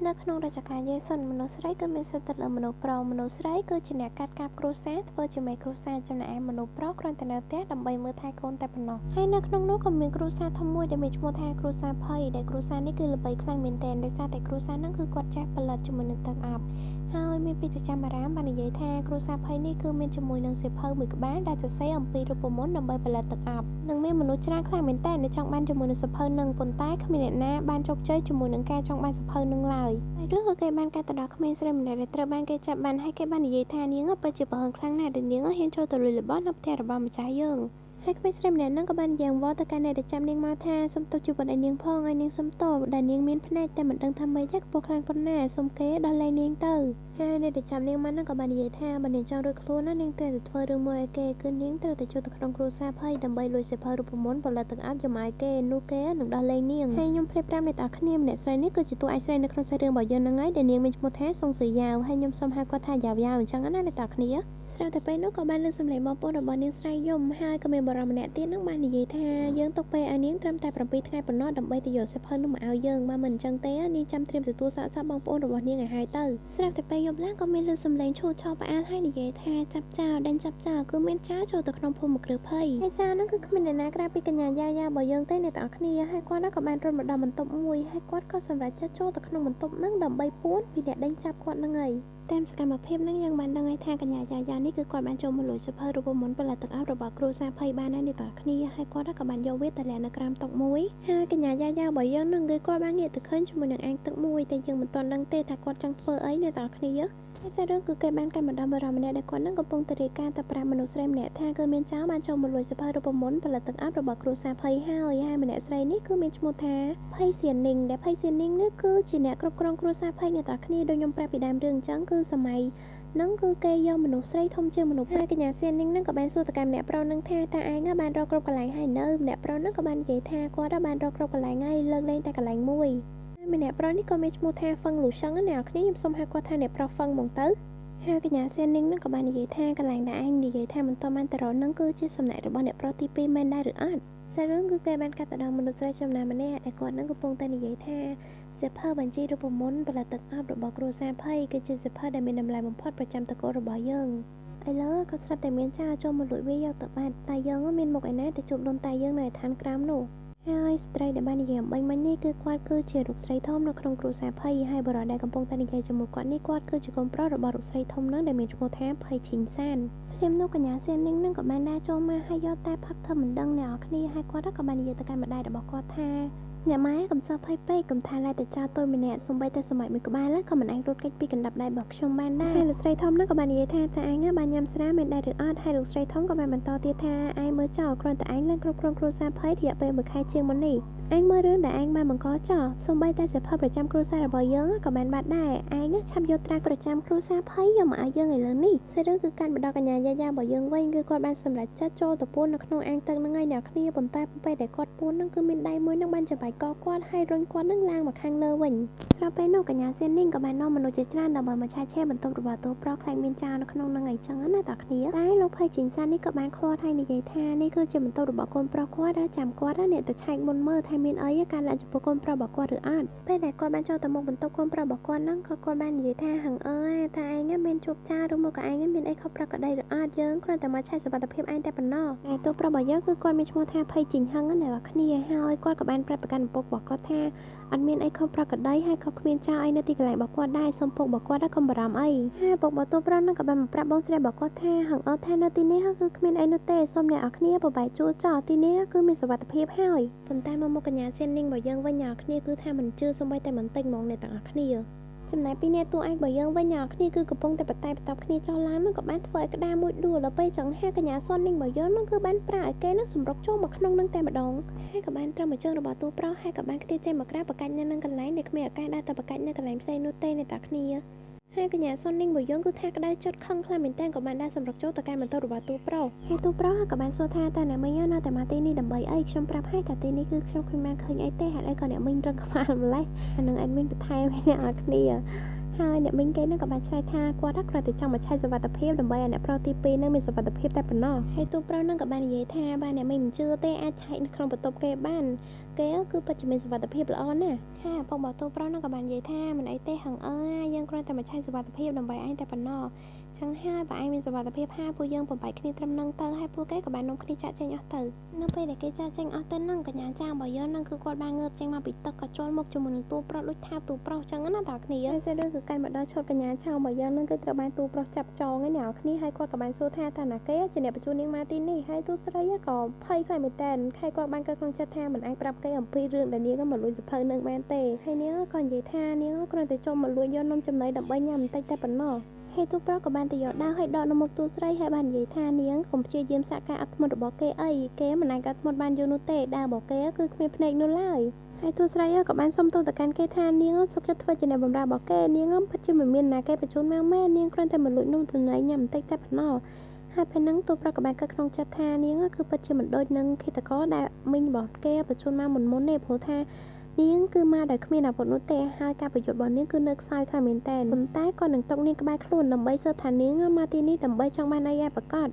នៅក្នុងរជ្ជកាលយាយសុនមនុស្សស្រីគឺមានសិទ្ធិទៅលើមនុស្សប្រុសមនុស្សស្រីគឺជាអ្នកកាត់កាបគ្រួសារធ្វើជាមេគ្រួសារចំណែកឯមនុស្សប្រុសគ្រាន់តែនៅផ្ទះដើម្បីមើលថែកូនតែប៉ុណ្ណោះហើយនៅក្នុងនោះក៏មានគ្រួសារធំមួយដែលមានឈ្មោះថាគ្រួសារភ័យដែលគ្រួសារនេះគឺល្បីខ្លាំងមែនទែនដោយសារតែគ្រួសារហ្នឹងគឺគាត់ចេះផលិតជាមួយនឹងទឹកអប់ហើយមានពាក្យចចាមអារាមបាននិយាយថាគ្រួសារភ័យនេះគឺមានជាមួយនឹងសៀវភៅមួយក្បាលដែលសរសេរអំពីរូបមន្តដើម្បីផលិតទឹកអប់និងមានមនុស្សច្រើនខ្លាំងមែនទែនដែលចង់បានជាមួយនឹងសៀវភៅនឹងប៉ុន្តែគ្មានអ្នកណាបានជោគជ័យជាមួយនឹងការចង់បានសៀវភៅនឹងឡើយហើយរឿងក៏គេបានកាត់ទៅដល់ក្មេងស្រីម្នាក់ដែលត្រូវបានគេចាប់បានហើយគេបាននិយាយថានាងពិតជាប្រហឹងខ្លាំងណាស់ដែលនាងហ៊ានចូលទៅលួចរបស់នៅផ្ទះរបស់ម្ចាស់យើងហើយក្មេងស្រីម្នាក់ហ្នឹងក៏បានយ៉ាងវល់ទៅកាន់អ្នកដែលចាប់នាងមកថាសុំទោសជីវិតឲ្យនាងផងឲ្យនាងសុំទោសដែលនាងមានភ្នែកតែមិនដឹងថាម៉េចខ្ពស់ខ្លាំងប៉ុណ្ណាសុំគេដោះលែងនាងទៅហើយអ្នកដែលចាប់នាងមកហ្នឹងក៏បាននិយាយថាបើនាងចង់រួចខ្លួនណានាងត្រូវតែធ្វើរឿងមួយឲ្យគេគឺនាងត្រូវតែចូលទៅក្នុងគ្រួសារភ័យដើម្បីលួចសៀវភៅរូបមន្តផលិតទឹកអប់យកមកឲ្យគេនោះគេនឹងដោះលែងនាងហើយខ្ញុំភ្លេចប្រាប់អ្នកទាំងអស់គ្នាម្នាក់ស្រីនេះគឺជាតួឯកស្រីនៅក្នុងសាច់រឿងរបស់យើងហ្នឹងហើយដែលនាងមានឈ្មោះថាសុងសុយ៉ាវហើយខ្ញុំសូមហៅគាត់ថាយ៉ាវយ៉ាវអញ្ចឹងណាអ្នកទាំងអស់គ្នាស្រាប់តែពេលនោះក៏បានលើសំឡេងបងប្អូនរបស់នាងស្រែកយំហើយក៏មានបុរសម្នាក់ទៀតនឹងបាននិយាយថាយើងទុកពេលឲ្យនាងត្រឹមតែ7ថ្ងៃប៉ុណ្ណោះដើម្បីទៅយកសៀវភៅនោះមកឲ្យយើងបើមិនអញ្ចឹងទេនាងចាំត្រៀមទទួលសាកសពបងប្អូនរបស់នាងឲ្យហើយទៅស្រាប់តែពេលយប់ឡើងក៏មានលើសំឡេងឈូឆរផ្អើលហើយនិយាយថាចាប់ចោលដេញចាប់ចោលគឺមានចោលចូលទៅក្នុងភូមិគ្រឹះភ័យហើយចោលនោះគឺគ្មានអ្នកណាក្រៅពីកញ្ញាយ៉ាយ៉ារបស់យើងទេអ្នកទាំងអស់គ្នាហើយគាត់ក៏បានរត់មកដល់បន្ទប់មួយហើយគាត់ក៏សម្រេចចិត្តចូលទៅក្នុងបន្ទប់នឹងដើម្បីពួនពីអ្នកដេញចាប់គាត់នឹងហើយតាមសកម្មភាពនឹងយើងបានដឹងហើយថាកញ្ញាយ៉ាយ៉ានេះគឺគាត់បានចូលមកលួចសៀវភៅរូបមន្តផលិតទឹកអប់របស់គ្រួសារភ័យបានហើយអ្នកទាំងអស់គ្នាហើយគាត់ក៏បានយកវាទៅលាក់នៅក្រោមតុមួយហើយកញ្ញាយ៉ាយ៉ារបស់យើងនឹងគឺគាត់បានងាកទៅឃើញជាមួយនឹងអាងទឹកមួយតែយើងមិនទាន់ដឹងទេថាគាត់ចង់ធ្វើអីអ្នកទាំងអស់គ្នាហើយសាច់រឿងគឺគេបានកាន់ម្ដងបរិម្នាក់ដែលគាត់នឹងកំពុងតែរាយការណ៍ទៅប្រាប់មនុស្សស្រីម្នាក់ថាគឺមានចោរបានចូលមកលួចសៀវភៅរូបមន្តផលិតទឹកអប់របស់គ្រួសារភ័យហើយហើយម្នាក់ស្រីនេះគឺមានឈ្មោះថាភ័យសៀននីងដែលភ័យសៀននីងនេះគឺជាអ្នកគ្រប់គ្រងគ្រួសារភ័យអ្នកទាំងអស់គ្នាដូចខ្ញុំប្រាប់ពីដើមរឿងអញ្ចឹងគឺសម័យនឹងគឺគេយកមនុស្សស្រីធំជាងមនុស្សហើយកញ្ញាសៀននីងនឹងក៏បានសួរទៅកាន់ម្នាក់ប្រុសនឹងថាតើឯងបានរកគ្រប់កន្លែងហើយនៅម្នាក់ប្រុសនឹងក៏បាននិយាយថាគាត់បានរកគ្រប់កន្លែងហើយលើកលែងតែកន្លែងមួយម្នាក់ប្រុសនេះក៏មានឈ្មោះថាហ្វឹងលូសឹងអ្នកនរគ្នាខ្ញុំសូមហៅគាត់ថាអ្នកប្រុសហ្វឹងហ្មងទៅហើយកញ្ញាសៀននីងនឹងក៏បាននិយាយថាកន្លែងដែលឯងនិយាយថាមិនតបានទៅរកនឹងគឺជាសំណាក់របស់អ្នកប្រុសទី2មែនដែរឬអត់សាច់រឿងគឺគេបានកាត់ទៅដល់មនុស្សស្រីចំណាំម្នាក់ដែលគាត់នឹងកំពុងតែនិយាយថាសៀវភៅបញ្ជីរូបមន្តផលិតទឹកអប់របស់គ្រួសារភ័យគឺជាសៀវភៅដែលមានតម្លៃបំផុតប្រចាំត្រកូលរបស់យើងឥឡូវក៏ស្រាប់តែមានចៅចូលមកលួចវាយកទៅបាត់តែយើងមានមុខឯណាទៅជួបដូនតាយើងនៅឋានក្រោមនោះហើយស្ត្រីដែលបាននិយាយអំបញ្ញមិញនេះគឺគាត់គឺជាលោកស្រីធំនៅក្នុងគ្រួសារភ័យហើយបុរសដែលកំពុងតែនិយាយជាមួយគាត់នេះគាត់គឺជាកូនប្រុសរបស់លោកស្រីធំនឹងដែលមានឈ្មោះថាភ័យឈីងសានភ្លាមនោះកញ្ញាសៀននីងនឹងក៏បានដើរចូលមកហើយយកតែផឹកធ្វើមិនដឹងអ្នកនរគ្នាហើយគាត់ក៏បាននិយាយទៅកាន់ម្ដាយរបស់គាត់ថាអ្នកម៉ែកំសើភ័យពេកកុំថាឡើយតែចោលតូចម្នាក់សំបីតែសម័យមួយក្បាលក៏មិនអាចរត់គេចពីកណ្ដាប់ដៃរបស់ខ្ញុំបានដែរហើយលោកស្រីធំនឹងក៏បាននិយាយថាតើឯងបានញ៉ាំស្រាមែនដែរឬអត់ហើយលោកស្រីធំក៏បានបន្តទៀតថាឯងមើលចោលគ្រាន់តែឯងឡើងគ្រប់គ្រងគ្រួសារភ័យរយៈពេល1ខែជាងមុននេះឯងមើលរឿងដែលឯងបានបង្កចោលសំបីតែសៀវភៅប្រចាំគ្រួសាររបស់យើងក៏បានបាត់ដែរឯងឆាប់យកត្រាប្រចាំគ្រួសារភ័យយកមកឲ្យយើងឥឡូវនេះសាច់រឿងគឺកាន់មកដល់កញ្ញាយាយារបស់យើងវិញគឺគាត់បានសម្រេចចិត្តចូលទៅពួននៅក្នុងអាងទឹកហ្នឹងឯងអ្នកគ្នាប៉ុន្តែពេលដែលគាត់ពួនហ្នឹងគឺមានដៃមួយហ្នឹងបានច្បាយកគាត់ហើយរុញគាត់នឹងឡើងមកខាងលើវិញស្រាប់ពេលនោះកញ្ញាសៀននីងក៏បាននាំមនុស្សជាច្រើនដើម្បីមកឆែកឆេរបន្ទប់របស់តួប្រុសខ្លាចមានចោលនៅក្នុងនឹងអីចឹងណាតាគ្នាតែលោកភ័យជីងសាននេះក៏បានខ្វាត់ហើយនិយាយថានេះគឺជាបន្ទប់របស់កូនប្រុសគាត់ហើយចាំគាត់អ្នកទៅឆែកមុនមើលថាមានអីការឡើងចំពោះកូនប្រុសរបស់គាត់ឬអត់ពេលដែលគាត់បានចូលទៅមុខបន្ទប់កូនប្រុសរបស់គាត់ហ្នឹងក៏គាត់បាននិយាយថាហឹងអើយថាឯងមានជួបចោលឬមកក៏ឯងមានអីខុសប្រក្រតីឬអត់យើងគ្រាន់តែមកឆែកសុវត្ថិភាពឯងតែប៉ុណ្ណោះតែតួប្រុសរបស់យើងគឺគាត់មានឈ្មោះថាភ័យជីងហឹងណាអ្នកគ្នាហើយគាត់ក៏បានប្រាប់ទៅកាន់ឪពុករបស់គាត់ថាអត់មានអីខុសប្រក្រតីហើយក៏គ្មានចោលអីនៅទីកន្លែងរបស់គាត់ដែរសូមពុករបស់គាត់កុំបារម្ភអីហើយពុករបស់តួប្រុសនឹងក៏បានមកប្រាប់បងស្រីរបស់គាត់ថាហឹងអើថានៅទីនេះគឺគ្មានអីនោះទេសូមអ្នកនរគ្នាបបែកជួលចោលទីនេះគឺមានសុវត្ថិភាពហើយប៉ុន្តែមកមុខកញ្ញាសៀននីងរបស់យើងវិញអ្នកនរគ្នាគឺថាមិនជឿសូម្បីតែបន្តិចហ្មងអ្នកទាំងអស់គ្នាចំណែកពីអ្នកតួឯករបស់យើងវិញអ្នកគ្នាគឺកំពុងតែបតែបតបគ្នាចោលឡើងនឹងក៏បានធ្វើឲ្យក្តារមួយដួលដល់ពេលចង្ហាកញ្ញាសុននីងរបស់យើងនឹងគឺបានប្រើឲ្យគេនឹងសម្រុកចូលមកក្នុងនឹងតែម្ដងហើយក៏បានត្រឹមមួយជើងរបស់តួប្រុសហើយក៏បានខ្ទាតចេញមកក្រៅបកាច់នៅនឹងកន្លែងដែលគ្មានឱកាសដើរទៅបកាច់នៅកន្លែងផ្សេងនោះទេអ្នកតាគ្នាហើយកញ្ញាសុននីងរបស់យើងគឺថាក្តៅចិត្តខឹងខ្លាំងមែនតើក៏បានដើរសម្រុកចូលទៅកាន់បន្ទប់របស់តួប្រុសហើយតួប្រុសក៏បានសួរថាតើអ្នកមីងនៅតែមកទីនេះដើម្បីអីខ្ញុំប្រាប់ឲ្យថាទីនេះគឺខ្ញុំគ្មានបានឃើញអីទេហេតុអីក៏អ្នកមីងរឹងក្បាលម្លេះអានឹង admin បន្ថែមឲ្យអ្នកនរគ្នាហ ហើយអ្នកមីងគេនឹងក៏បានឆ្លើយថាគាត់គ្រាន់តែចង់មកឆែកសុវត្ថិភាពដើម្បីឲ្យអ្នកប្រុសទី2នឹងមានសុវត្ថិភាពតែប៉ុណ្ណោះហើយតួប្រុសនឹងក៏បាននិយាយថាបើអ្នកមីងមិនជឿទេអាចឆែកនៅក្នុងបន្ទប់គេបានគេគឺពិតជាមានសុវត្ថិភាពល្អណាស់ហើយឪពុករបស់តួប្រុសនឹងក៏បាននិយាយថាមិនអីទេហឹងអើយយើងគ្រាន់តែមកឆែកសុវត្ថិភាពដើម្បីឯងតែប៉ុណ្ណោះចឹងហើយបើឯងមានសុវត្ថិភាពហើយពួកយើងបំបែកគ្នាត្រឹមនឹងទៅហើយពួកគេក៏បាននាំគ្នាចាក់ចេញអស់ទៅនៅពេលដែលគេចាក់ចេញអស់ទៅនឹងកញ្ញាចាងរបស់យើងនឹងគឺគាត់បានងើបចេញមកពីទឹកក៏ចូលមកជាមួយនឹងតួប្រុសដូចថាតួប្រុសចឹងណាតើគ្នាហើយសេដូចគឺកាន់មកដល់ឈុតកញ្ញាឆៅរបស់យើងនឹងគឺត្រូវបានតួប្រុសចាប់ចងឯអ្នកគ្នាហើយគាត់ក៏បានសួរថាតើណាគេជាអ្នកបញ្ជូននាងមកទីនេះហើយតួស្រីក៏ភ័យខ្លាំងមែនតើហើយគាត់បានកើតក្នុងចិត្តថាមិនអាចប្រាប់គេអំពីរឿងដែលនាងមកលួចសភៅនឹងបានទេហើយនាងក៏និយាយថានាងគ្រាន់តែចូលមកលួចយកនំចំណីដើម្បីញ៉ាំបន្តិចតែប៉ុណ្ណោះហើយទូប្រុសក៏បានទៅយកដាវឲ្យដកនៅមុខទូស្រីហើយបាននិយាយថានាងកុំព្យាយាមសាក់ការអត់ធ្មត់របស់គេអីគេមិនអាចអត់ធ្មត់បានយូរនោះទេដាវរបស់គេគឺគ្មានភ្នែកនោះឡើយហើយទូស្រីក៏បានសុំទោសទៅកាន់គេថានាងសុខចិត្តធ្វើជាអ្នកបម្រើរបស់គេនាងពិតជាមិនមានណាគេបញ្ជូនមកមែននាងគ្រាន់តែមកលួចនំចំណីញ៉ាំបន្តិចតែប៉ុណ្ណោះហើយពេលហ្នឹងទូប្រុសក៏បានកើតក្នុងចិត្តថានាងគឺពិតជាមិនដូចនឹងឃាតករដែលមីងរបស់គេបញ្ជូនមកមុនមុនទេព្រោះថានាងគឺមកដោយគ្មានអាវុធនោះទេហើយការប្រយុទ្ធរបស់នាងគឺនៅខ្សោយខ្លាំងមែនតើប៉ុន្តែក៏នឹងຕົកនាងក្បែរខ្លួនដើម្បីស៊ើបថានាងមកទីនេះដើម្បីចង់បានអីឯប្រកប